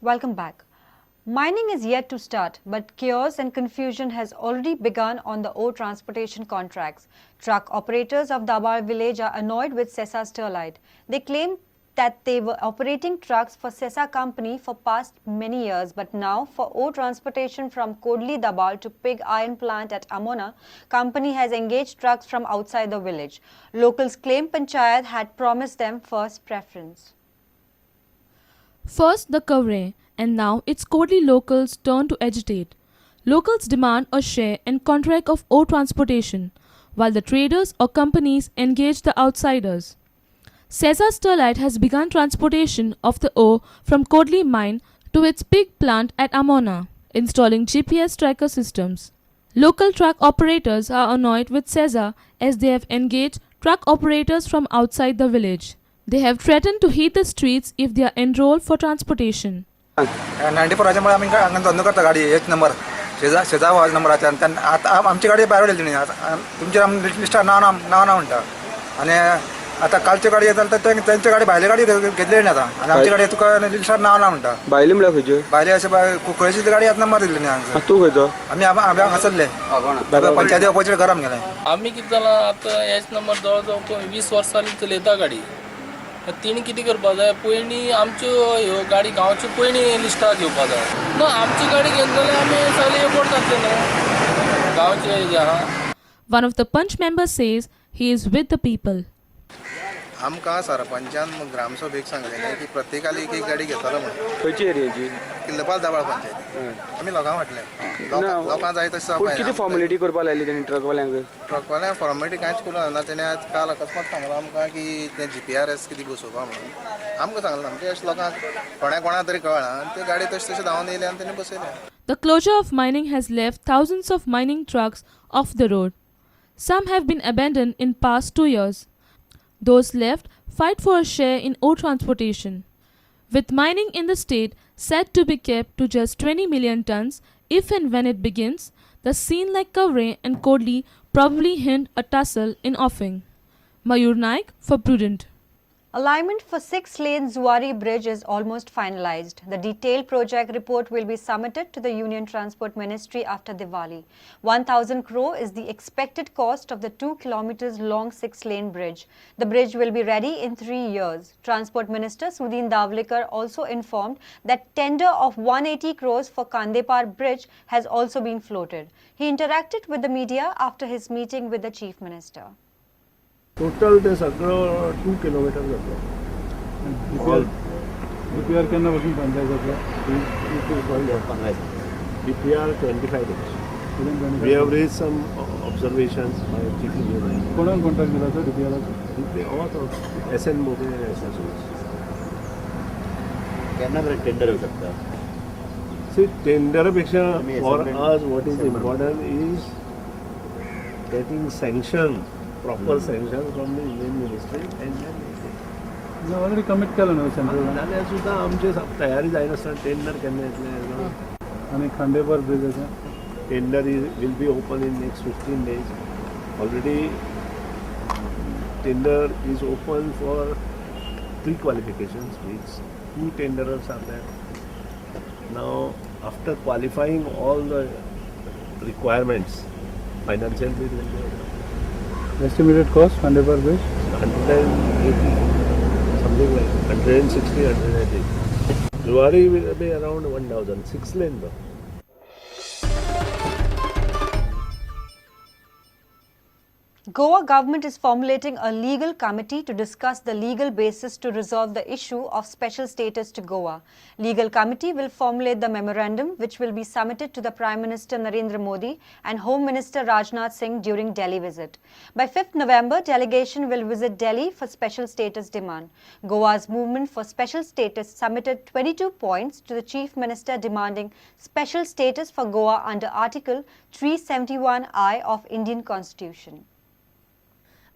Welcome back. Mining is yet to start, but chaos and confusion has already begun on the ore transportation contracts. Truck operators of Dabal village are annoyed with Sesa Sterlite. They claim that they were operating trucks for Sesa company for past many years, but now for ore transportation from Kodli Dabal to pig iron plant at Amona, company has engaged trucks from outside the village. Locals claim Panchayat had promised them first preference. First the Kavre, and now it's Kodli locals' turn to agitate. Locals demand a share and contract of ore transportation, while the traders or companies engage the outsiders. Sesa Sterlite has begun transportation of the ore from Kodli mine to its pig plant at Amona, installing GPS tracker systems. Local truck operators are annoyed with Sesa as they have engaged truck operators from outside the village. They have threatened to hit the streets if they are enrolled for transportation. 94 मुळे आमी हांगा धंदो करता. गाडी एक number शेजा शेजा वाज नंबराचे. आनी तेन्ना आतां आमची गाडी भायर उडयली तेणी. आतां तुमच्या आमी लिस्टार नांव ना, नांव ना म्हणटा. आनी आतां कालची गाडी येता जाल्यार तेंची गाडी, भायली गाडी घेतली न्ही आतां. आनी आमची गाडी तुका लिस्टार नांव ना म्हणटा. भायली म्हळ्यार खंयच्यो? भायली अशें कुंकळ्ळेची गाडी आतां नंबर दिल्ली न्ही हांगासर. तूं खंयचो? आमी आमी हांगासरले पंचायती ऑपोजीट घर आमगेलें. आमी कितें जालां आतां हेच नंबर जवळ जवळ 20 वर्सां जालीं चलयता गाडी. तिणी कितें करपा जाय, पयलीं आमच्यो ह्यो गाडी गांवच्यो पयलीं लिस्टार घेवपा जाय. ना आमची गाडी घेतले जाल्यार आमी सगळे एफोर्ड जातले न्हू गांवचे जे आहा. One of the Panch members says he is with the people. आमकां सरपंचान ग्रामसभेक सांगलेलें की प्रत्येकाली एक एक गाडी घेतलो म्हणून. खंयची एरियाची? किल्लपाल दाबाळ पंचायती. आमी लोकांक म्हटलें, लोकांक जाय तशें. पूण कितें फॉर्मेलिटी करपाक लायली तेणी ट्रकवाल्यांक? ट्रकवाल्यांक फॉर्मेलिटी कांयच करूंक ना. तेणें आज काल अकस्मात सांगलां आमकां की तें GPRS कितें बसोवपा म्हणून. आमकां सांगलां म्हणजे अशें लोकांक कोणा कोणा तरी कळना आनी ते गाडी तशें तशें धांवन येयले आनी तेणी बसयले. The closure of mining has left thousands of mining trucks off the road. Some have been abandoned in past 2 years. Those left fight for a share in ore transportation. With mining in the state said to be kept to just 20 million tons if and when it begins, the scene like Kavre and Kodli probably hint a tussle in offing. Mayur Naik for Prudent. Alignment for 6-lane Zuari Bridge is almost finalized. The detailed project report will be submitted to the Union Transport Ministry after Diwali. 1,000 crore is the expected cost of the 2 kilometers long 6-lane bridge. The bridge will be ready in 3 years. Transport Minister Sudin Dhavlikar also informed that tender of 180 crores for Khandepar Bridge has also been floated. He interacted with the media after his meeting with the Chief Minister. Total ते सगळं 2 kilometre जातलो. DPR केन्ना पासून बांदाय जातलो? DPR 25 days. We have raised some observations by Chief Engineer. कोणाक contract दिला तो डीपीआराचो? SN Bhobe and associates. केन्ना मेरेन टेंडर येवं शकता? See, टेंडरापेक्षा आमी for assembly- us what is important is getting sanction, proper sanction from the Indian Ministry and then already commit केला न्हू सेंट्रल? जाल्यार सुद्दां आमचे तयारी जायनासतना टेंडर केन्ना येतलें? आनी Khandepar ब्रिजाचें? Tender will be open in next 15 days. Already tender is open for pre-qualifications, which 2 tenderers are there. Now, after qualifying all the requirements, financial bid will be open. Estimated cost Khandepar bridge? 180, something like 160, 180. Zuari will be around 1,000, 6 lane though. Goa government is formulating a legal committee to discuss the legal basis to resolve the issue of special status to Goa. Legal committee will formulate the memorandum, which will be submitted to the Prime Minister Narendra Modi and Home Minister Rajnath Singh during Delhi visit. By 5th November, delegation will visit Delhi for special status demand. Goa's movement for special status submitted 22 points to the Chief Minister demanding special status for Goa under Article 371I of Indian Constitution.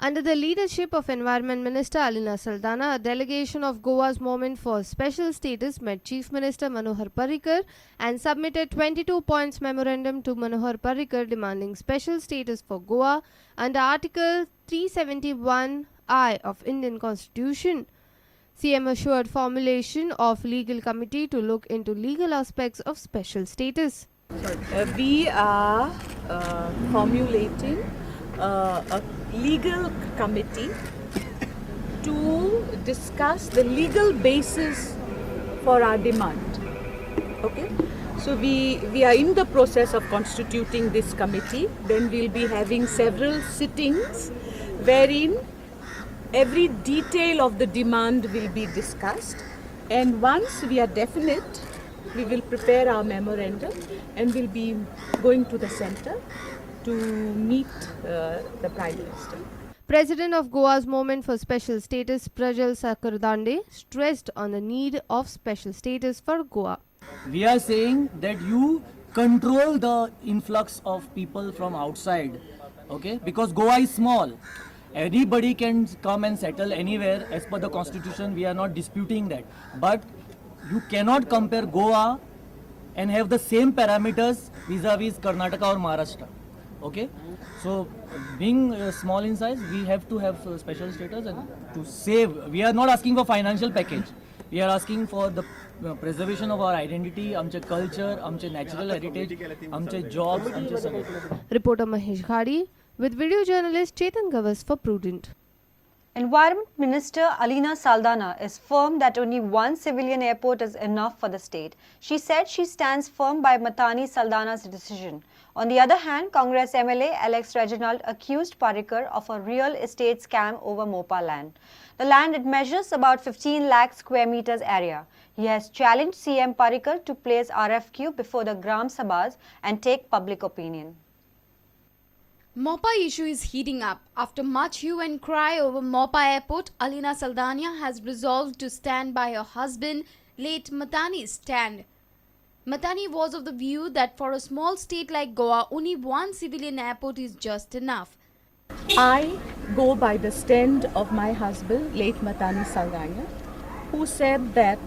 Under the leadership of Environment Minister Alina Saldana, a delegation of Goa's movement for special status met Chief Minister Manohar Parrikar and submitted 22 points memorandum to Manohar Parrikar demanding special status for Goa under Article 371I of Indian Constitution. CM assured formulation of legal committee to look into legal aspects of special status. We are formulating a legal committee to discuss the legal basis for our demand. Okay, so we are in the process of constituting this committee. Then we'll be having several sittings wherein every detail of the demand will be discussed, and once we are definite, we will prepare our memorandum and we'll be going to the center to meet the Prime Minister. President of Goa's Movement for Special Status, Prajal Sakardande, stressed on the need of special status for Goa. We are saying that you control the influx of people from outside, okay? Because Goa is small. Anybody can come and settle anywhere as per the constitution. We are not disputing that. But you cannot compare Goa and have the same parameters vis-a-vis Karnataka or Maharashtra. Okay, so being small in size, we have to have special status and to save. We are not asking for financial package. We are asking for the preservation of our identity, आमचे culture, आमचे natural heritage, आमचे jobs, आमचे सगळे. Reporter Mahesh Ghadi with video journalist Chetan Gavas for Prudent. Environment Minister Alina Saldanha is firm that only one civilian airport is enough for the state. She said she stands firm by Mathani Saldanha's decision. On the other hand, Congress MLA Alex Reginald accused Parrikar of a real estate scam over Mopa land. The land, it measures about 15 lakh square meters area. He has challenged CM Parrikar to place RFQ before the Gram Sabhas and take public opinion. Mopa issue is heating up. After much hue and cry over Mopa Airport, Alina Saldanha has resolved to stand by her husband, late Mathani's stand. Mathani was of the view that for a small state like Goa, only one civilian airport is just enough. I go by the stand of my husband, late Mathani Saldanha, who said that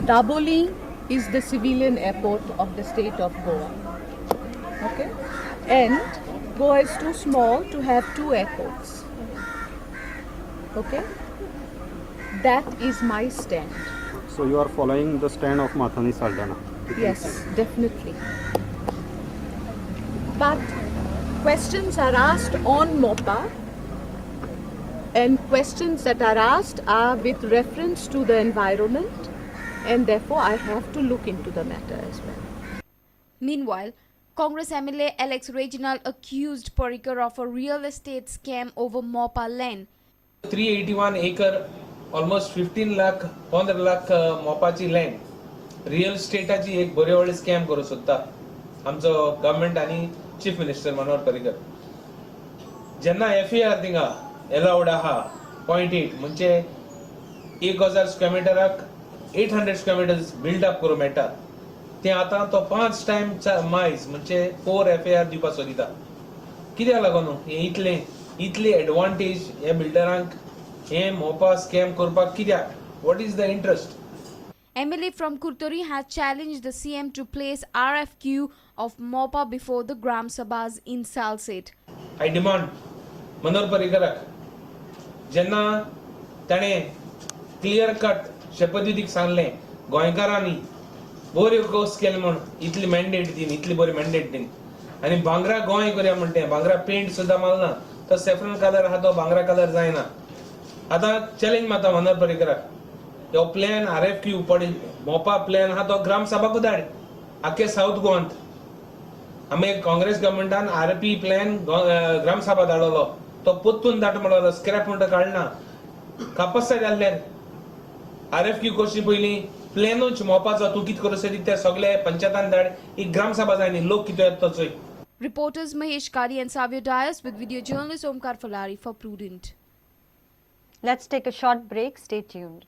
Dabolim is the civilian airport of the state of Goa. Okay? And Goa is too small to have two airports. Okay? That is my stand. So you are following the stand of Mathani Saldanha? Yes, definitely. But questions are asked on Mopa, and questions that are asked are with reference to the environment, and therefore I have to look into the matter as well. Meanwhile, Congress MLA Alex Reginald accused Parrikar of a real estate scam over Mopa land. 381 acre, almost 15 lakh, 15 lakh मोपाची land real स्टेटाची एक बरी व्हडली scam करूंक सोदता आमचो government आनी chief minister Manohar Parrikar. जेन्ना F A R थिंगा allowed आहा 0.8 म्हणजे 1000 स्क्वेअर मिटराक 800 स्क्वेअर मिटर्स बिल्डअप करूंक मेळटा, ते आतां तो 5 टायम मायज म्हणजे 4 एफ ए आर दिवपाक सोदिता. कित्याक लागून हे इतले इतली एडवांटेज हे बिल्डरांक हे मोपा स्कॅम करपाक कित्याक? What is the interest? MLA from Curtorim has challenged the CM to place RFQ of Mopa before the Gram Sabhas in Salcete. I demand Manohar पर्रीकराक जेन्ना ताणें क्लियर कट शपथविधीक सांगलें गोंयकारांनी बऱ्यो कोस केले म्हूण इतली मॅन्डेट दिन, इतली बरी मॅन्डेट दिन आनी भांगरा गोंय करया म्हणटे, भांगरा पेंट सुद्दां मारना, तो सेफ्रन कलर आहा तो भांगरा कलर जायना. आतां चॅलेंज मारता मनोहर पर्रीकराक, हो प्लॅन आर एफ क्यू पडी मोपा प्लॅन आहा तो ग्राम सभाकूच धाड आख्खे सावथ गोवांत. आमी काँग्रेस गव्हर्मेंटान आर पी प्लॅन ग्राम सभा धाडवलो, तो पोत्तून धाड म्हणलो, स्क्रॅप म्हणटा काडना, कापस्ता जाल्ल्यान आर एफ क्यू करची पयलीं प्लॅनूच मोपाचो तूं कितें करूं सोदी ते सगळे पंचायतान धाड, एक ग्राम सभा जाय न्ही, लोक कितें येता तो चोय. Reporters Mahesh Kari and Savio Dias with video journalist Omkar Falari for Prudent. Let's take a short break. Stay tuned.